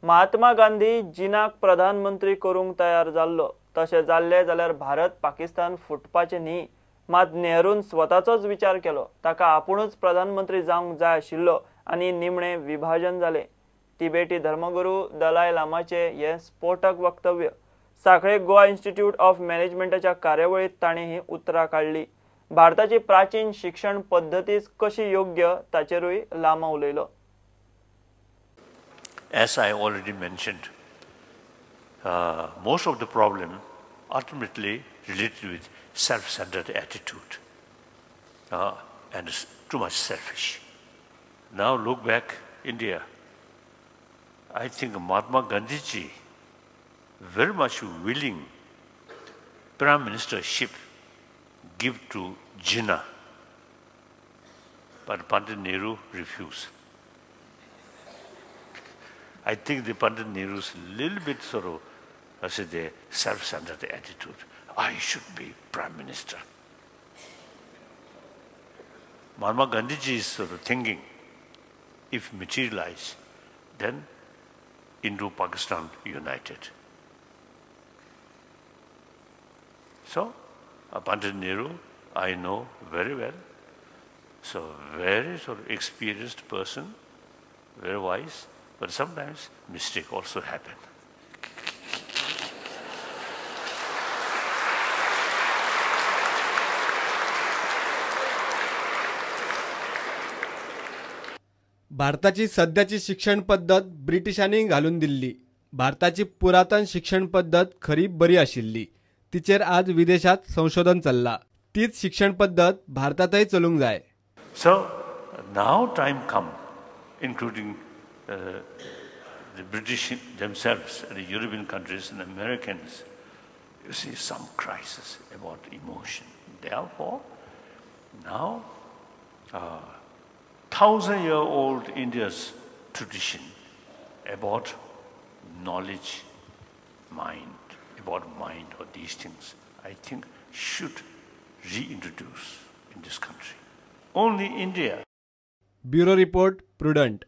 महात्मा गांधी जिनाक प्रधानमंत्री करूंक तयार जाल्लो. तशें जाल्लें जाल्यार भारत पाकिस्तान फुटपाचें न्ही. मात नेहरून स्वताचोच विचार केलो. ताका आपुणूच प्रधानमंत्री जावंक जाय आशिल्लो आनी निमणें विभाजन जालें. तिबेटी धर्मगुरू दलाय लामाचें हें स्फोटक वक्तव्य. सांखळे गोवा इन्स्टिट्यूट ऑफ मॅनेजमेंटाच्या कार्यावळींत ताणें ही उतरां काडली. भारताची प्राचीन शिक्षण पद्दतीच कशी योग्य ताचेरूय लामा उलयलो. As I already mentioned, most of the problem ultimately related with self-centered attitude and too much selfish. Now look back, India. I think Mahatma Gandhiji very much willing prime ministership give to Jinnah, but Pandit Nehru refused. I think the Pandit Nehru's little bit sort of, I say, the self-centered attitude. I should be prime minister. Mahatma Gandhiji's sort of thinking, if materialized, then Indo-Pakistan united. So, Pandit Nehru, I know very well. So, very sort of experienced person, very wise, but sometimes mistake also happen. भारताची सध्याची शिक्षण पद्दत ब्रिटिशांनी घालून दिल्ली. भारताची पुरातन शिक्षण पद्दत खरी बरी आशिल्ली. तिचेर आज विदेशात संशोधन चल्ला. तीच शिक्षण पद्दत भारतातय चलूंक जाय. So now time come, including the British themselves and the European countries and Americans, you see some crisis about emotion. Therefore, now 1,000-year-old India's tradition about knowledge, mind, about mind or these things, I think should reintroduce in this country. Only India. Bureau Report, Prudent.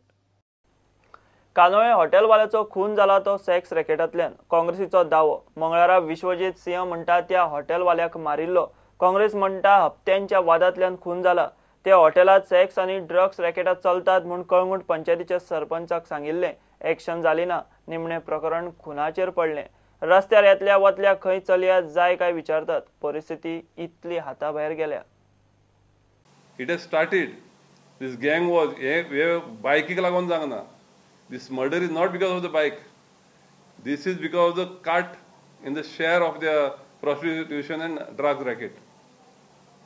Candolim हॉटेलवाल्याचो खून जाला तो sex रॅकेटांतल्यान, काँग्रेसीचो दावो. मंगळारा विश्वजीत सिंह म्हणटा त्या हॉटेलवाल्याक मारिल्लो. काँग्रेस म्हणटा हप्त्यांच्या वादांतल्यान खून जाला. ते हॉटेलात सेक्स आनी ड्रग्स रॅकेटां चलतात म्हूण कळंगूट पंचायतीच्या सरपंचाक सांगिल्लें. एक्शन जाली ना. निमणें प्रकरण खुनाचेर पडलें. रस्त्यार येतल्या वतल्या खंय चलया जाय काय विचारतात. परिस्थिती इतली हाता भायर गेल्या. It has started. This gang was हे बायकीक लागून जावंक ना. This murder is not because of the bike. This is because of the cut in the share of the prostitution and drug racket.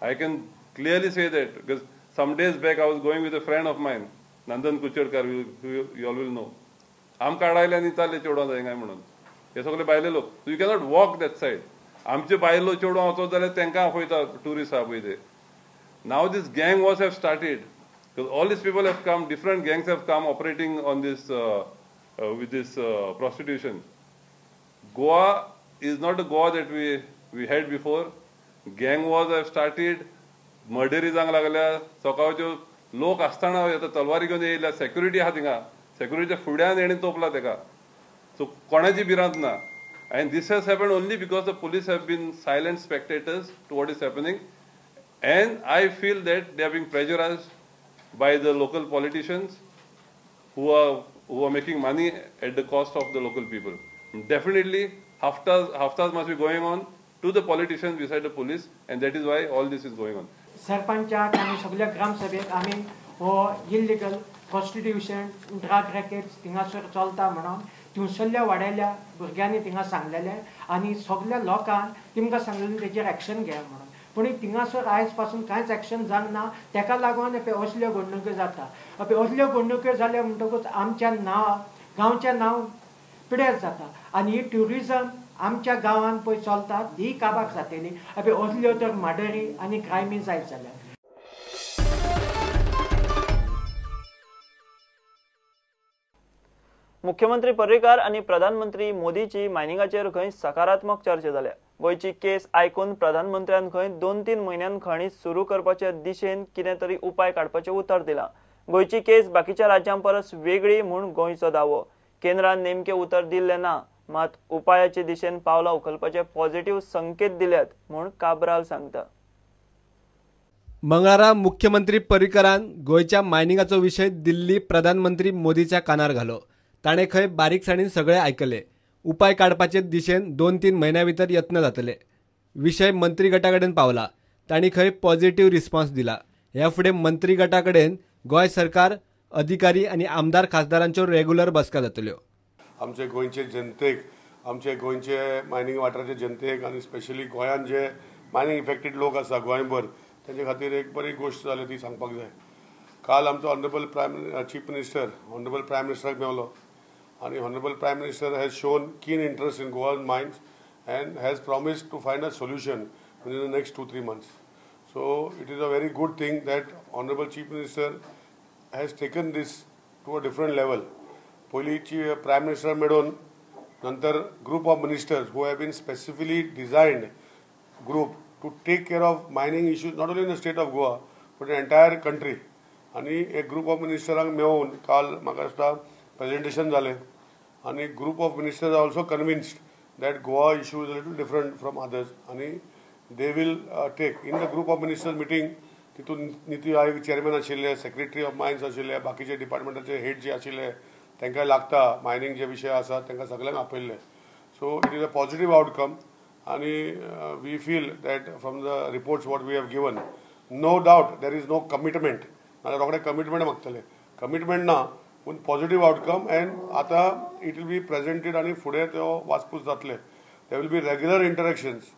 I can clearly say that because some days back I was going with a friend of mine, Nandan Kuchedkar, who you all will know. आमकां आडायले आनी विचारले चेडवां जाय काय म्हणून. हे सगळे बायले लोक. You cannot walk that side. आमचे बायलो चेडवां वचत जाल्यार तांकां आपयता टुरिस्ट आहा पळय ते. Now this gang wars have started. Because all these people have come, different gangs have come operating on this, with this prostitution. Goa is not the Goa that we had before. Gang wars have started. मर्डरी जावंक लागल्या. सकाळच्यो लोक आसतना आतां तलवारी घेवन येयल्या. Security आहा थिंगा. सेक्युरिटीच्या फुड्यान हेणें तोपला तेका. सो कोणाची भिरांत ना. And this has happened only because the police have been silent spectators to what is happening. And I feel that they are being pressurized by the local politicians who are making money at the cost of the local people. Definitely, haftas must be going on to the politicians beside the police, and that is why all this is going on. सरपंचाक आनी सगळ्या ग्रामसभेक आमी हो illegal prostitution drug rackets थिंगासर चलता म्हणून थिंगसरल्या वाड्याल्या भुरग्यांनी थिंगा सांगलेलें आनी सगळ्या लोकांक तिमकां सांगलेलें तेजेर एक्शन घेया म्हणून. पूण थिंगासर आयज पासून कांयच एक्शन जावंक ना. तेका लागून असल्यो घडणुक्यो जाता. असल्यो घडणुक्यो जाल्यो म्हणटकूच आमच्या नांव गांवचें नांव पिड्यार जाता आनी ही ट्युरिजम आमच्या गांवांत पळय चलता ती काबार जातली. असल्यो तर मर्डरी आनी क्रायमी जायत जाल्यार. मुख्यमंत्री पर्रीकार आनी प्रधानमंत्री मोदीची मायनिंगाचेर खंय सकारात्मक चर्चा जाल्या. गोंयची केस आयकून प्रधानमंत्र्यान खंय 2-3 म्हयन्यान खणी सुरू करपाचे दिशेन कितें तरी उपाय काडपाचें उतर दिलां. गोंयची केस बाकीच्या राज्यां परस वेगळी म्हूण गोंयचो दावो. केंद्रान नेमके उतर दिल्लें ना, मात उपायाचे दिशेन पावलां उखलपाचे पॉझिटिव्ह संकेत दिल्यात म्हूण काब्राल सांगता. मंगळारा मुख्यमंत्री पर्रीकरान गोंयच्या मायनिंगाचो विशय दिल्ली प्रधानमंत्री मोदीच्या कानार घालो. ताणें खंय बारीकसाणीन सगळे आयकले. उपाय काडपाचे दिशेन 2-3 म्हयन्या भितर यत्न जातले. विशय मंत्रीगटा कडेन पावला. तांणी खंय पॉझिटिव्ह रिस्पॉन्स दिला. ह्या फुडें मंत्रीगटा कडेन गोंय सरकार अधिकारी आनी आमदार खासदारांच्यो रेगुलर बसका जातल्यो. आमचे गोंयचे जनतेक, आमचे गोंयचे मायनिंग वाठाराचे जनतेक आनी स्पेशली गोंयांत जे मायनिंग इफेक्टेड लोक आसा गोंयभर तांचे खातीर एक बरी गोश्ट जाली ती सांगपाक जाय. काल आमचो honourable prime chief minister honourable prime मिनिस्टराक मेवलो आनी honourable prime minister has shown keen interest in Goan mines and has promised to find a solution within the next 2-3 months. So it is a very good thing that honourable chief minister has taken this to a different level. पयलींची prime minister मेळून नंतर group of ministers who have been specifically designed group to take care of mining issues not only in the state of Goa but in entire country. आनी एक group of मिनिस्टरांक मेळून काल म्हाका दिसता presentation जालें आनी group of ministers are also convinced that Goa issue is a little different from others आनी they will take in the group of ministers meeting. तितून निती आयोग चेअरमॅन आशिल्ले, सेक्रेटरी ऑफ मायन्स आशिल्ले, बाकीचे डिपार्टमेंटाचे हेड जे आशिल्ले तांकां लागता मायनिंग जे विशय आसा तांकां सगळ्यांक आपयल्ले. So it is a positive outcome आनी we feel that from the reports what we have given, no doubt there is no commitment. नाजाल्यार रोखडे कमिटमेंट मागतले, कमिटमेंट ना पूण पॉझिटिव्ह आउटकम एंड आतां it will be presented आनी फुडें त्यो वासपूस जातले. There will be regular interactions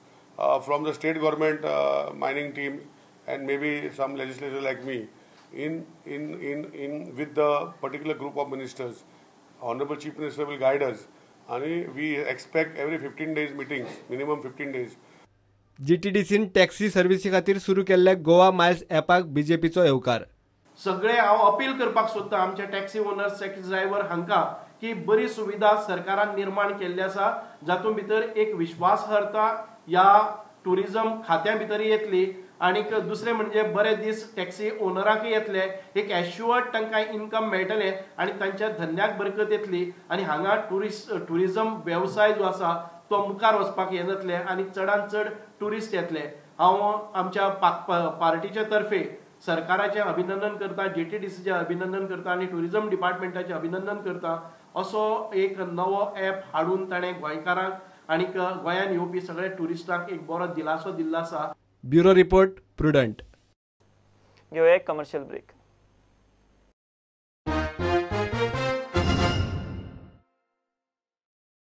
from the state government mining team and maybe some legislator like me in in in in with the particular group of ministers. Honourable chief minister will guide us आनी we expect every 15 days meetings, minimum 15 days. जीटीडीसीन taxi सर्व्हिसी खातीर सुरू केल्ल्या Goa Miles ॲपाक बीजेपीचो येवकार. सगळे हांव appeal करपाक सोदता आमचे टॅक्सी ओनर्स, टॅक्सी ड्रायव्हर हांकां की बरी सुविधा सरकारान निर्माण केल्ली आसा, जातूंत भितर एक विश्वासार्हता ह्या ट्युरिजम खात्या भितर येतली आनी दुसरें म्हणजे बरे दीस टॅक्सी ओनराकय येतले, एक एश्युअर्ड तांकां इन्कम मेळटलें आनी तांच्या धंद्याक बरकत येतली आनी हांगा ट्युरिजम वेवसाय जो आसा तो मुखार वचपाक हें जातलें आनी चडान चड ट्युरिस्ट येतले. हांव आमच्या पार्टीच्या तर्फे सरकाराचें अभिनंदन करता, जीटीडीसीचें अभिनंदन करता आनी ट्युरिजम डिपार्टमेंटाचें अभिनंदन करता. असो एक नवो ॲप हाडून ताणें गोंयकारांक आनी गोंयांत येवपी सगळे ट्युरिस्टांक एक बरो दिलासो दिल्लो आसा. Bureau report, Prudent. घेवया एक कमर्शियल ब्रेक.